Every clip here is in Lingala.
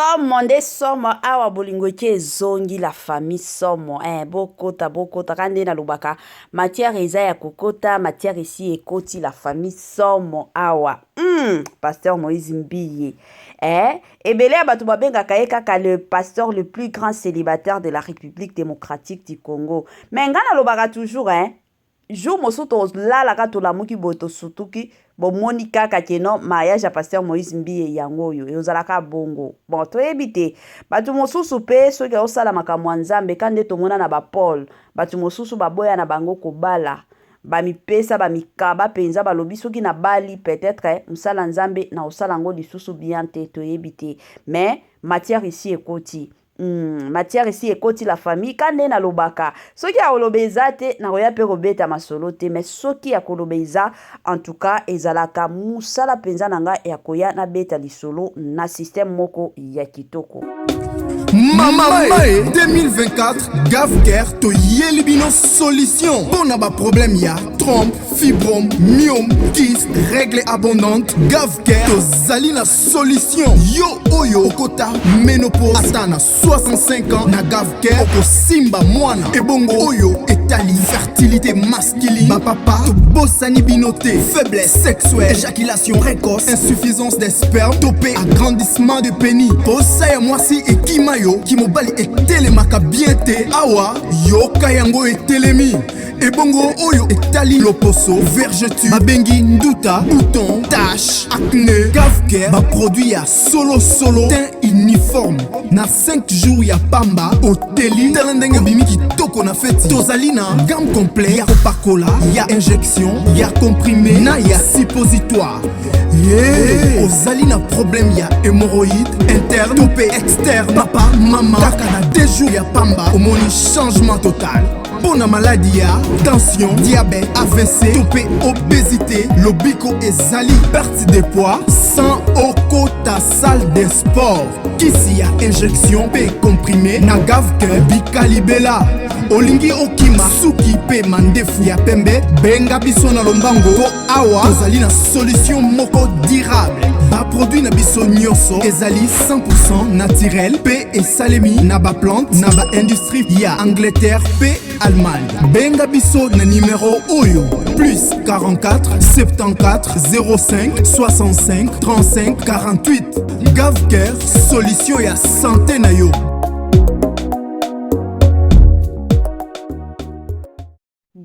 Somo nde somo awa bolingo eke ezongi la famille somo eh, bokota bokota ka nde nalobaka matière eza ya kokota matière esi ekoti la famille somo awa pasteur Moïse Mbiye eh, ebele ya bato babengaka ye kaka le pasteur le plus grand célibataire de la République démocratique du Congo, mais nga nalobaka toujours eh, jour mosusu tolalaka tolamuki boye tosutuki bomoni kaka ke non mariage ya pasteur Moïse Mbiye yango oyo ezalaka bongo. Bon, toyebi te, bato mosusu mpe soki osala makambo ya Nzambe ka nde tomona na bapaul, bato mosusu baboya na bango kobala, bamipesa bamikaba mpenza, balobi soki nabali peut-être mosala Nzambe na osala yango lisusu bien te, toyebi te, mais matière ici ekoti. Matière esi ekoti la famille, ka nde nalobaka soki ya koloba eza te, nakoya mpe kobeta masolo te, mais soki ya koloba eza, en tout cas ezalaka mosala mpenza na ngai ya koya nabeta lisolo na système moko ya kitoko. Mama Mae 2024, Gavcare toyeli bino solution mpo na baproblème ya trompe, fibrome, myome, kyste, règle abondante. Gavcare tozali na solution. Yo oyo okota ménopause ata na 65 ans, na Gavcare okosimba mwana. Ebongo oyo etali fertilité masculine, bapapa tobosani bino te. Faiblesse sexuelle, éjaculation précoce, insuffisance des sperme to mpe agrandissement de pénis, posa ya mwasi ekima yo, kimobali etelemaka bien te, awa yoka yango etelemi. Ebongo oyo etali loposo, vergeture babengi nduta, bouton, tache, acné, Gavcare baproduit ya solo solo, teint uniforme na 5 jours ya pamba oteli, tala ndenge obimi kitoko na feti. Tozali na gamme complet ya kopakola, ya injection, ya comprimé na ya suppositoire. Yeah. Ozali na problème ya hémorroïde interne to mpe externe, papa, mama, kaka na 2 jours ya pamba omoni changement total. Mpo na maladi ya tension, diabète, AVC to mpe obésité, lobiko ezali, perte de poids sans okota salle de sport, kisi ya injection mpe comprimé na Gavcare bikalibela. Olingi okima suki mpe mandefu ya pembe, benga biso na lombango mpo awa tozali na solution moko durable. Baproduit na biso nyonso ezali 100 naturel mpe esalemi na baplante na baindustrie ya Angleterre mpe Allemagne. Benga biso na numero oyo: plus 44 74 05 65 35 48. Gavcare, solution ya santé na yo.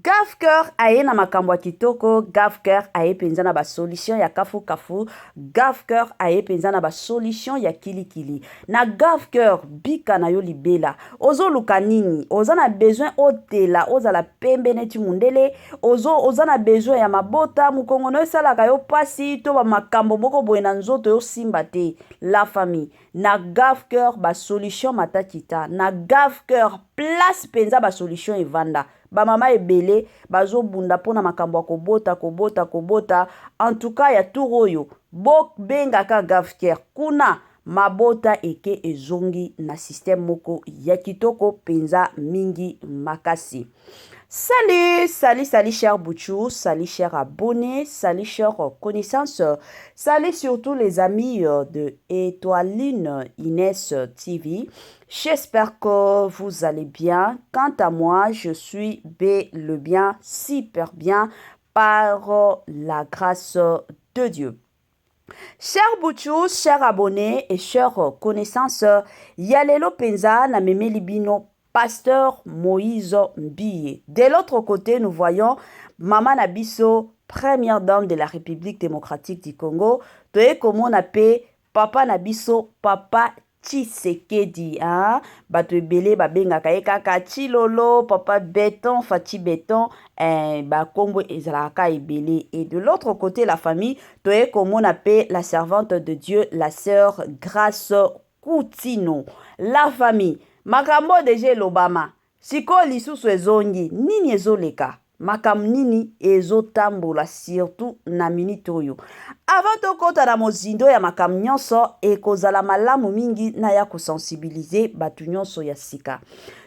Gavcare aye na makambo ya kitoko, Gavcare aye mpenza na basolution ya kafukafu, Gavcare aye mpenza na basolution ya kilikili. Na Gavcare bika na yo libela. Ozoluka nini? Oza na besoin otela, ozala pembe neti mundele, oza na besoin ya mabota, mokongo na yo esalaka yo pasi to bamakambo moko boye na nzoto yo simba te. La famille, na Gavcare basolution matakita, na Gavcare place mpenza basolution evanda. Bamama ebele bazobunda mpona makambo ya kobota, kobota, kobota. En tout cas ya tour oyo bobengaka Gavcare kuna mabota eke ezongi na système moko ya kitoko mpenza mingi makasi. Salut, salut, salut cher Bouchou, salut cher abonné, salut cher connaissance, salut surtout les amis de Étoiline Inès TV. J'espère que vous allez bien. Quant à moi, je suis bel et bien, super bien par la grâce de Dieu. Cher Bouchou, cher abonné et cher connaissance, ya lelo penza na memeli bino pasteur Moïse Mbiye. De l'autre côté, nous voyons Mama na biso, première dame de la République démocratique du Congo, toye komona pe papa na biso, papa Tshisekedi, hein? Bato ebele babengaka ye kaka Tshilolo, papa béton, Fatshi béton, eh, bakombo ezalaka ebele. Et de l'autre côté, la famille, toye komona pe la servante de Dieu, la sœur Grâce Kutino. La famille, makambo deja elobama, sikoyo lisusu ezongi, nini ezoleka? Makambo nini ezotambola surtout na minute oyo? Avant tokɔta na mozindo ya makambo nyonso, ekozala malamu mingi na ya kosensibiliser bato nyonso ya sika.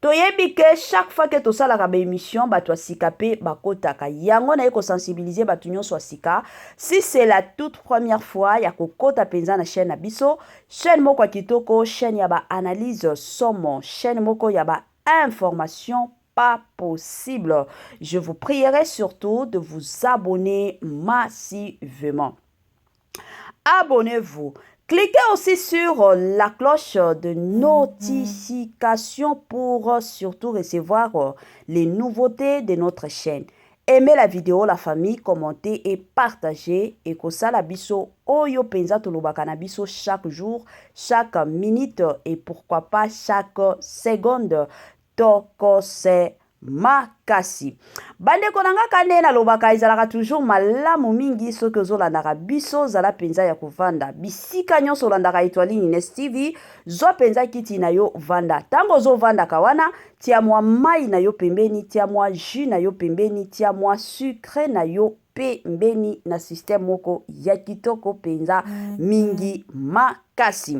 Toyebi ke chaque fois ke tosalaka ba émission, bato ya sika mpe bakotaka. Yango naye kosensibiliser bato nyonso ya sika. Si c'est la toute première fois ya kokota mpenza na chaîne na biso, chaîne moko ya kitoko, chaîne ya ba analyse somo, chaîne moko ya ba information pas possible, je vous prierai surtout de vous abonner massivement. Abonnez-vous. Cliquez aussi sur la cloche de notification pour surtout recevoir les nouveautés de notre chaîne. Aimez la vidéo, la famille, commentez et partagez. Et kosala biso oyo penza tolobaka na biso chaque jour, chaque minute et pourquoi pas chaque seconde. Tokose makasi. Bandeko na nga, ka nde nalobaka, ezalaka toujours malamu mingi soki ozolandaka biso, ozala mpenza ya kovanda. Bisika nyonso olandaka Etoile Ines TV, zwa mpenza kiti na yo, vanda. Ntango ozovandaka wana, tia mwa mai na yo pembeni, tia mwa jus na yo pembeni, tia mwa sucre na yo pembeni, na système moko ya kitoko mpenza mingi makasi.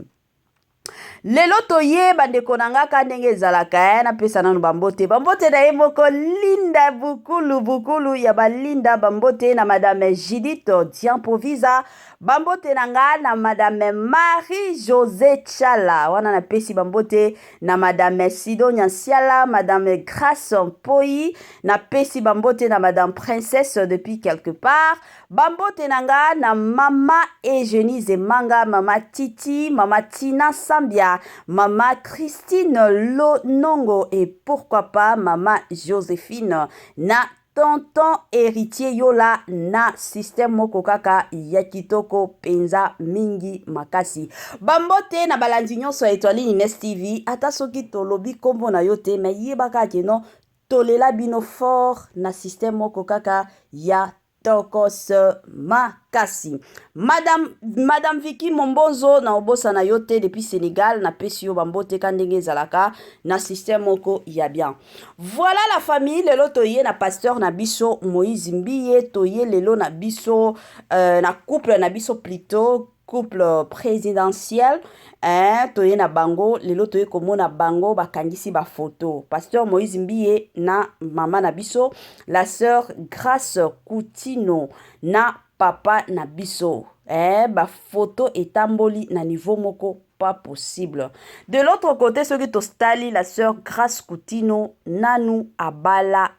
Lelo toye, bandeko na nga, ka ndenge ezalaka, napesa nanu bambote. Bambote na ye moko Linda Bukulu, Bukulu ya balinda. Bambote na Madame Judith Diampovisa. Bambote na nga na Madame Marie José Chala wana. Napesi bambote na Madame Sidonia Nsiala, Madame Grâce Mpoi. Napesi bambote na Madame Princesse depuis quelque part. Bambote na nga na Mama Eugénie Zemanga, Mama Titi, Mama Tina Sambia, Mama Christine Lonongo et pourquoi pas Mama Joséphine na Tonton Héritier Yola, na système moko kaka ya kitoko mpenza mingi makasi. Bambote na balandi nyonso ya Etoile Ines TV. Ata soki tolobi nkombo na yo te, me yebaka ke no tolela bino fort na système moko kaka ya tokos makasi. Madame Viki Mombonzo, na obosana yo te depuis Sénégal. Napesi yo bambote ka ndenge ezalaka na système moko ya bien. Voilà la famille, lelo toye na pasteur na biso Moïse Mbiye. Toye lelo na biso na couple na biso, plutôt couple présidentiel, hein. Toye na bango lelo, toye komona bango bakangisi bafoto, pasteur Moïse Mbiye na mama na biso la sœur Grâce Kutino na papa na biso, eh, bafoto etamboli na niveau moko pas possible. De l'autre côté, soki tostali la sœur Grâce Kutino, nanu abala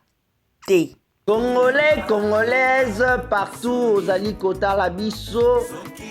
te. Congolais, Congolaise partout ozali kotala biso,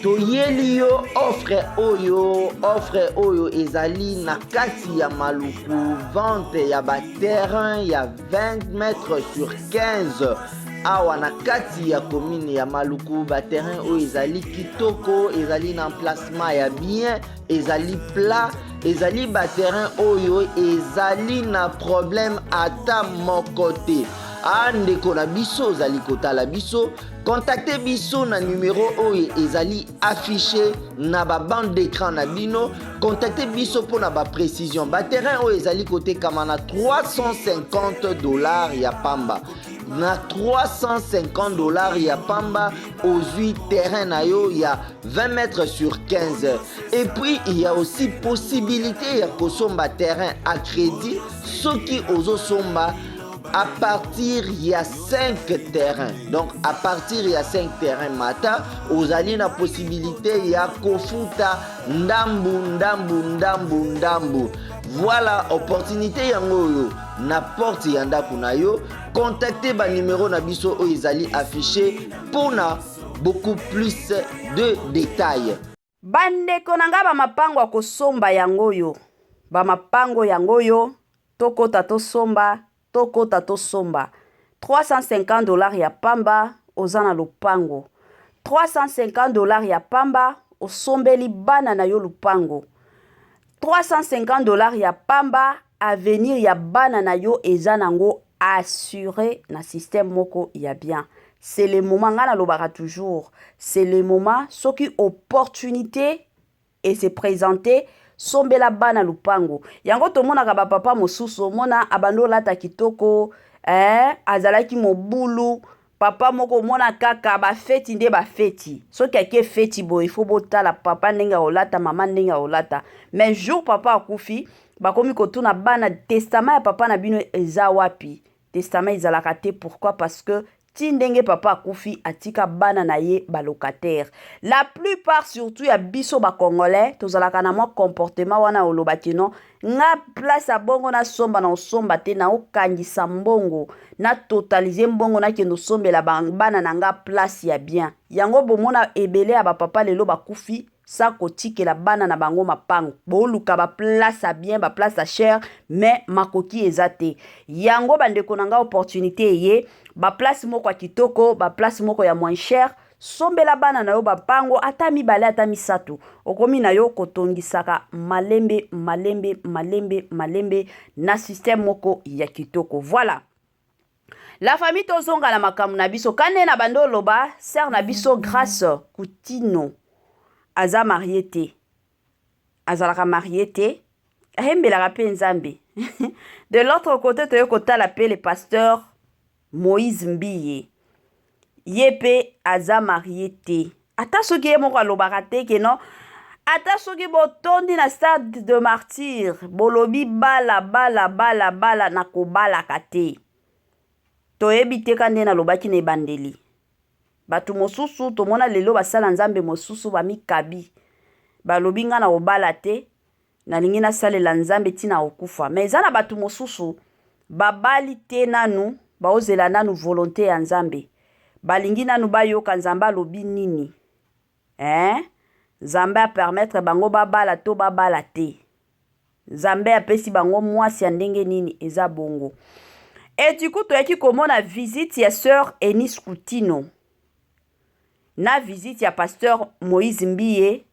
toyeli yo offre oyo. Offre oyo ezali na kati ya Maluku, vente ya baterrain ya 20 mètres sur 15 awa na kati ya commune ya Maluku. Baterrain oyo ezali kitoko, ezali na emplacement ya bien, ezali plat, ezali baterrain oyo ezali na problème ata moko te. A ndeko na biso ozali kotala biso, contacte biso na numero oyo ezali affiché na babande d'écran na bino. Contacte biso mpona baprécision. Baterrain oyo ezali kotekama na 350 $ ya pamba. Na 350 $ ya pamba, ozwi terrain na yo ya 20 mètres sur 15. Et puis il y a aussi possibilité ya kosomba terrain à crédit soki ozosomba à partir ya 5 terrains. Donc à partir ya 5 terrains mata, ozali na possibilité ya kofuta ndambu ndambu ndambu ndambu. Voilà opportunité yango oyo na porte ya ndako na yo. Contacte banimero na biso oyo ezali affiché mpona beaucoup plus de détails. Bandeko na ngai, bamapango ya kosomba yango oyo, bamapango yango oyo. Tokɔta tosomba, tokɔta tosomba. 350 $ ya pamba, oza na lopango. 350 $ ya pamba, osombeli bana na yo lupango. 350 $ ya pamba, avenir ya bana na yo eza nango assuré na système moko ya bien. C'est le moment. Ngai nalobaka toujours, c'est le moment. Soki opportunité ese présente, sombela bana lupango. Yango tomonaka bapapa mosusu, omona abandi olata kitoko, azalaki mobulu. Papa moko omona kaka bafeti nde bafeti. Soki ake feti boye, ifo botala papa ndenge akolata, mama ndenge akolata. Mais jour papa akufi, Bakomi kotuna bana testament ya papa na bino eza wapi? Testament ezalaka te pourquoi? Parce que ti ndenge papa akufi atika bana na ye ba locataire. La plupart surtout ya biso ba congolais tozalaka na mwa comportement wana oloba ke non nga place ya bongo nasomba na osomba te na okangisa mbongo na totaliser mbongo nakende osombela bana na nga place ya bien. Yango bomona ebele ya ba papa lelo bakufi sa kotikela bana na bango mapango. Boluka ba place ya bien, ba place ya cher, mais makoki eza te. Yango bandeko na nga opportunité eye, ba place moko ya kitoko, ba place moko ya moins cher, sombela bana na yo bapango ata mibale ata misato. Okomi na yo kotongisaka malembe malembe malembe malembe na système moko ya kitoko. Voilà. La famille tozonga na makambo na biso kande na bando oloba sœur na biso Grace Kutino aza marie te azalaka marie te ayembelaka mpe Nzambe de l'autre côté toye kotala mpe le pasteur Moïse Mbiye ye mpe aza marie te ata soki ye moko alobaka te ke non ata soki botondi na stade de martyr bolobi bala bala bala bala na kobalaka te toyebi te ka nde nalobaki na ebandeli bato mosusu tomona lelo basala nzambe mosusu bamikabi balobi nga na kobala te Nalingi nasalela Nzambe ti nakokufa. Mais eza na batu mosusu babali te nanu baozela nanu volonte ya Nzambe. Balingi nanu bayoka Nzambe alobi nini. Eh? Nzambe a permettre bango babala to babala te. Nzambe apesi bango muasi ya ndenge nini eza bongo. Et du coup toyaki komona visite ya sœur Eunice Kutino na visite ya pasteur Moïse Mbiye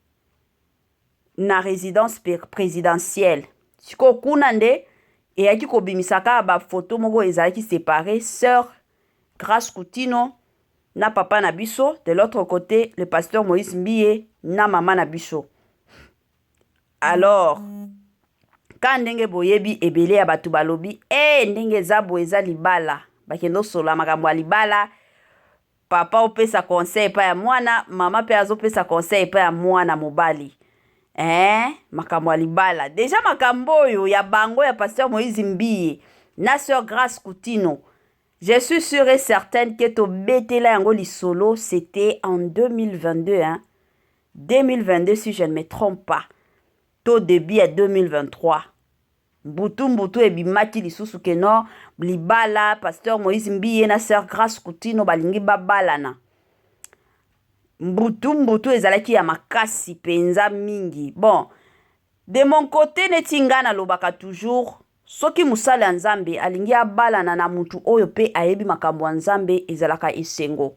na residence presidentielle sikoyo kuna nde eyaki kobimisa kaka ba photo moko ezalaki separe sœur Grace Kutino na papa na biso de l'autre côté le pasteur Moïse Mbiye na mama na biso alors ka ndenge boyebi ebele ya bato balobi e eh, ndenge eza boye eza libala bakende osola makambo ya libala Papa opesa conseil epai ya mwana, mama pe azopesa conseil epai ya mwana mobali. Eh, makambo ya libala. Deja makambo oyo ya bango ya pasteur Moïse Mbiye na sœur Grace Kutino. Je suis sûre et certaine que tobetela yango lisolo, c'était en 2022 hein. 2022 si je ne me trompe pas. To début ya 2023. Mbutu mbutu ebimaki lisusu que non libala pasteur Moïse Mbiye na sœur Grace Kutino balingi babalana. Mbutu mbutu ezalaki ya makasi penza mingi. Bon, de mon côté neti nga nalobaka toujours soki mosali ya Nzambe alingi abalana na mutu oyo pe ayebi makambo ya Nzambe ezalaka esengo.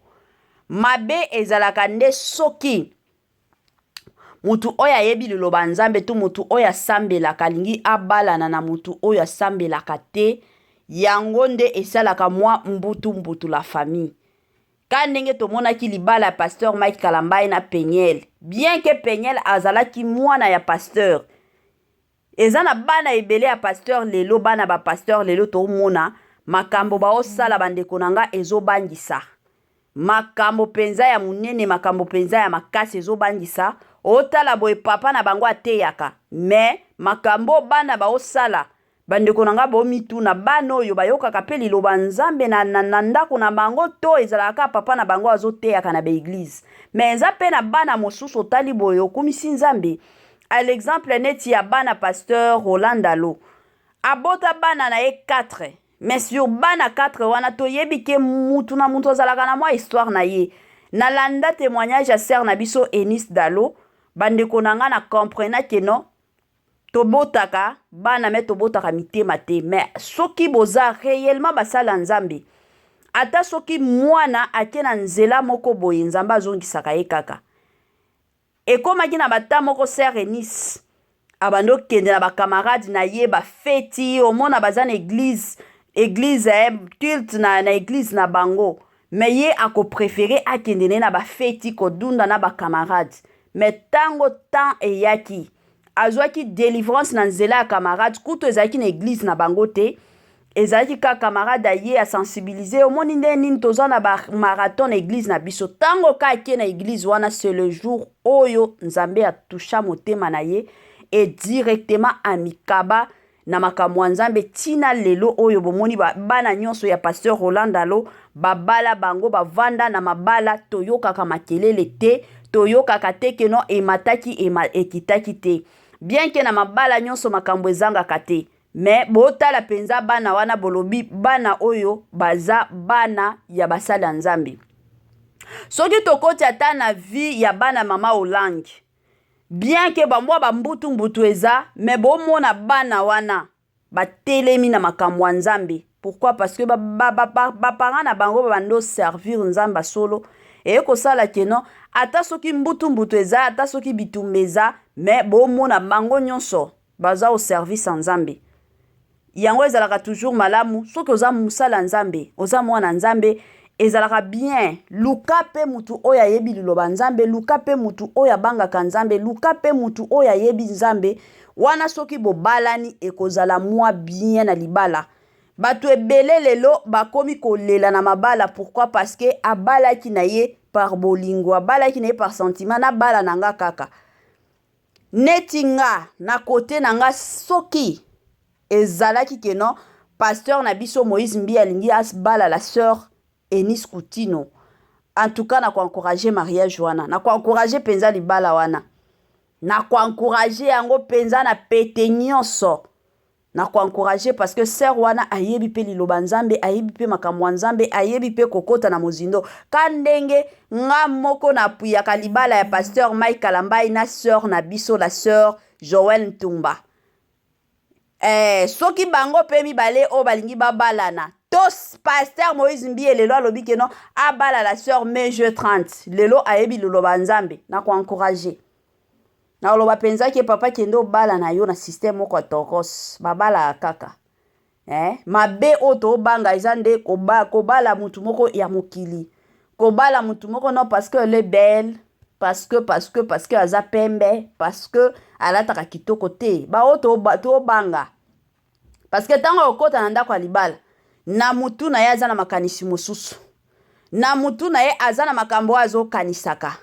Mabe ezalaka nde soki Mutu oyo ayebi liloba ya Nzambe to mutu oyo asambelaka alingi abalana na mutu oyo asambelaka te, yango nde esalaka mwa mbutu mbutu la famille. Ka ndenge tomonaki libala ya pasteur Mike Kalambay na Penielle, bien que Penielle azalaki mwana ya pasteur, Eza na bana ebele ya pasteur lelo bana ba pasteur lelo tomona makambo baosala ba ndeko na nga ezobangisa makambo penza ya munene makambo penza ya makasi ezobangisa otala boye papa na bango ateyaka mais makambo bana baosala bandeko na nga bomituna bana oyo bayokaka pe liloba nzambe na, na, na ndako na bango to ezalaka kaka papa na bango azoteyaka na baeglise mais eza pe na bana mosusu otali boye okumisi nzambe À l'exemple neti ya bana pasteur Roland Dalo abota bana na ye 4 mais sur bana 4 wana toyebi ke mutu na mutu azalaka na mwa histoire na ye. Nalanda témoignage ya sœur na biso Eunice Dalo, bandeko na nga na comprena ke non tobotaka bana mais tobotaka mitema te mais soki boza réellement basali ya Nzambe ata soki mwana ake na nzela moko boye Nzambe azongisaka ye kaka. Ekomaki na ba temps moko sœur Eunice abandi okende na ba camarades na ye ba feti omona baza na eglise eglise eh, culte na, na eglise na bango mais ye ako prefere akende na ye na ba feti kodunda na ba camarades mais tango temps eyaki azwaki delivrance na nzela ya camarade kutu ezalaki na eglise na bango te ezalaki kaka camarade aye asensibilize omoni nde nini toza na ba marathon na eglise na biso ntango ka ake na eglise wana c'est le jour oyo nzambe atoucha motema na ye et directement amikaba. na makambo ya Nzambe tina lelo oyo bomoni ba, bana nyonso ya pasteur Roland Dalo babala bango bavanda na mabala, toyokaka makelele te, toyokaka te que non emataki ema, ekitaki te. Bien que na mabala nyonso makambo ezangaka te, mais botala penza bana wana, bolobi bana oyo baza bana ya basali ya Nzambe. Soki tokoti ata na vie ya bana mama Olangi, bien que bamwa bambutu mbutu eza, mais bomona bana wana batelemi na makambo ya Nzambe. Pourquoi? Parce que baparent ba, ba, ba, ba na bango babando servir Nzambe solo. Eye kosala que non, ata soki mbutu mbutu eza, ata soki bitumba eza, mais bomona bango nyonso baza au service ya Nzambe. Yango ezalaka toujours malamu soki oza mosala Nzambe, oza mwana Nzambe, ezalaka bien. Luka pe mutu oyo ayebi liloba Nzambe, luka pe mutu oyo abangaka Nzambe, luka pe mutu oyo ayebi Nzambe. Wana soki bobalani ekozala mwa bien na libala. Bato ebele lelo bakomi kolela na mabala. Pourquoi? Parce que abalaki na ye par bolingo, abalaki na ye par sentiment, na bala na nga kaka. Neti nga na kote na nga, soki ezalaki que non, pasteur na biso Moïse Mbiye alingi asbala la sœur Eunice Kutino, en tout cas na koencourager mariage wana, na koencourager penza libala wana, na koencourager yango penza na pete nyonso, na koencourager parce que sœur wana ayebi pe liloba Nzambe, ayebi pe makambo ya Nzambe, ayebi pe kokota na mozindo. Ka ndenge nga moko na apuyaka libala ya pasteur Mike Kalambay na sœur na biso la sœur Joël Ntumba. Soki bango pe mibale oyo balingi babalana, to pasteur Moïse Mbiye lelo alobi que non, abala la sœur mai je 30, lelo ayebi liloba Nzambe, na koencourager. Na oloba penza ke papa kende obala na yo na système moko ya tokos, babala kaka. Mabe oyo tobanga eza nde kobala mutu moko ya mokili. Kobala mutu moko non parce que elle est belle, parce que, parce que, parce que aza pembe, parce que alataka kitoko te. Ba oyo tobanga. Parce que tango okota na ndako ya libala, na mutu na ye aza na makanisi mosusu. Na mutu na ye aza na makambo oyo azokanisaka.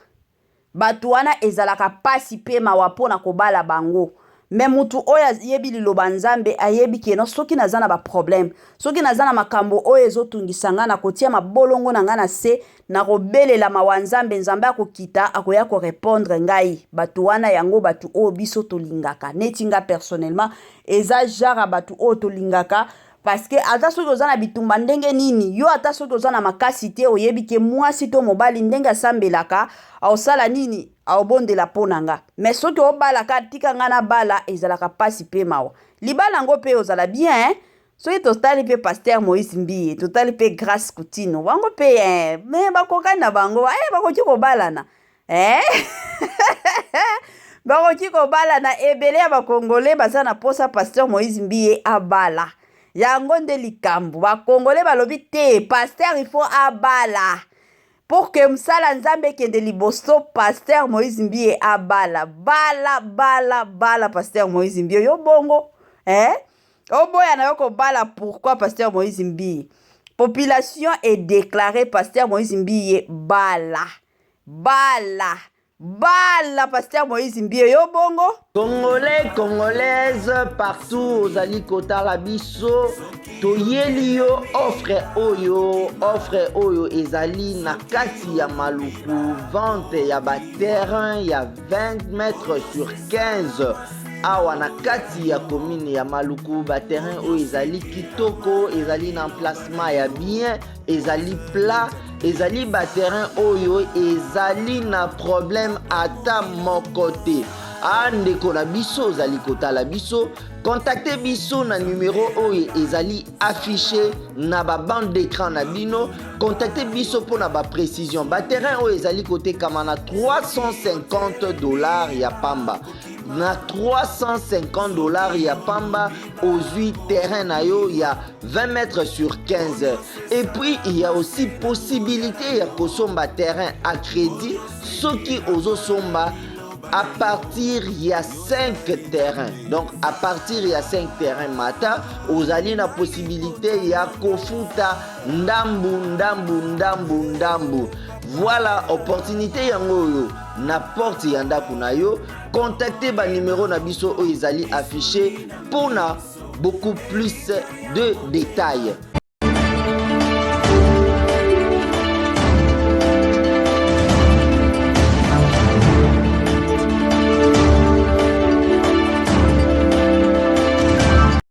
Bato wana ezalaka pasi pe mawa pona kobala bango. Mais mutu oyo ayebi liloba Nzambe ayebi que non, soki naza na ba problème, soki naza na makambo oyo ezotungisa nga, nakotia mabolongo na nga na se, nakobelela mawa Nzambe, Nzambe akokita, akoya ko répondre ngai. Bato wana yango bato oyo biso tolingaka. Neti nga personnellement, eza genre ya bato oyo tolingaka. Parce que ata soki oza na bitumba ndenge nini, yo ata soki oza na makasi te, oyebi ke mwasi to mobali ndenge asambelaka, aosala nini, aobondela po na nga. Mais soki obalaka, tika nga na bala, ezalaka pasi pe mawa. Libala yango pe ozala bien, hein? Soki totali pe pasteur Moïse Mbiye, totali pe Grâce Kutino, bango pe, hein, mais bakokani na bango, eh, bakoki kobalana. Eh? Bakoki kobalana. Ebele ya bakongole baza na posa pasteur Moïse Mbiye abala. Yango nde likambo. Bakongole balobi te, pasteur il faut abala. Pour que mosala Nzambe ekende liboso, pasteur Moïse Mbiye abala. Bala, bala, bala pasteur Moïse Mbiye. Yo bongo, eh? Oboya na yo kobala pourquoi pasteur Moïse Mbiye? Population est déclarée pasteur Moïse Mbiye bala. Bala. Bala pasteur Moïse Mbiye yo bongo. Congolais, Congolaise, partout ozali kotala biso, toyeli yo offre oyo, offre oyo ezali na kati ya Maluku, vente ya ba terrain ya 20 mètres sur 15 awa na kati ya commune ya Maluku. Ba terrain oyo ezali kitoko, ezali na emplacement ya bien, ezali plat, ezali ba terrain oyo ezali na problème ata moko te. A ndeko na biso ozali kotala biso, contacte biso na numero oyo ezali affiché na ba bande d'écran na bino. Contacte biso mpona ba précision. Ba terrain oyo ezali kotekama na 350 $ ya pamba. Na 350 $ ya pamba ozwi terrain na yo ya 20 mètres sur 15. Et puis il y a aussi possibilité ya kosomba terrain à crédit soki ozosomba à partir ya 5 terrains. Donc à partir ya 5 terrains mata ozali na possibilité ya kofuta ndambu ndambu ndambu ndambu. Voilà opportunité yango oyo na porte ya ndako na yo. Contacte ba numéro na biso oyo ezali affiché mpona beaucoup plus de détails.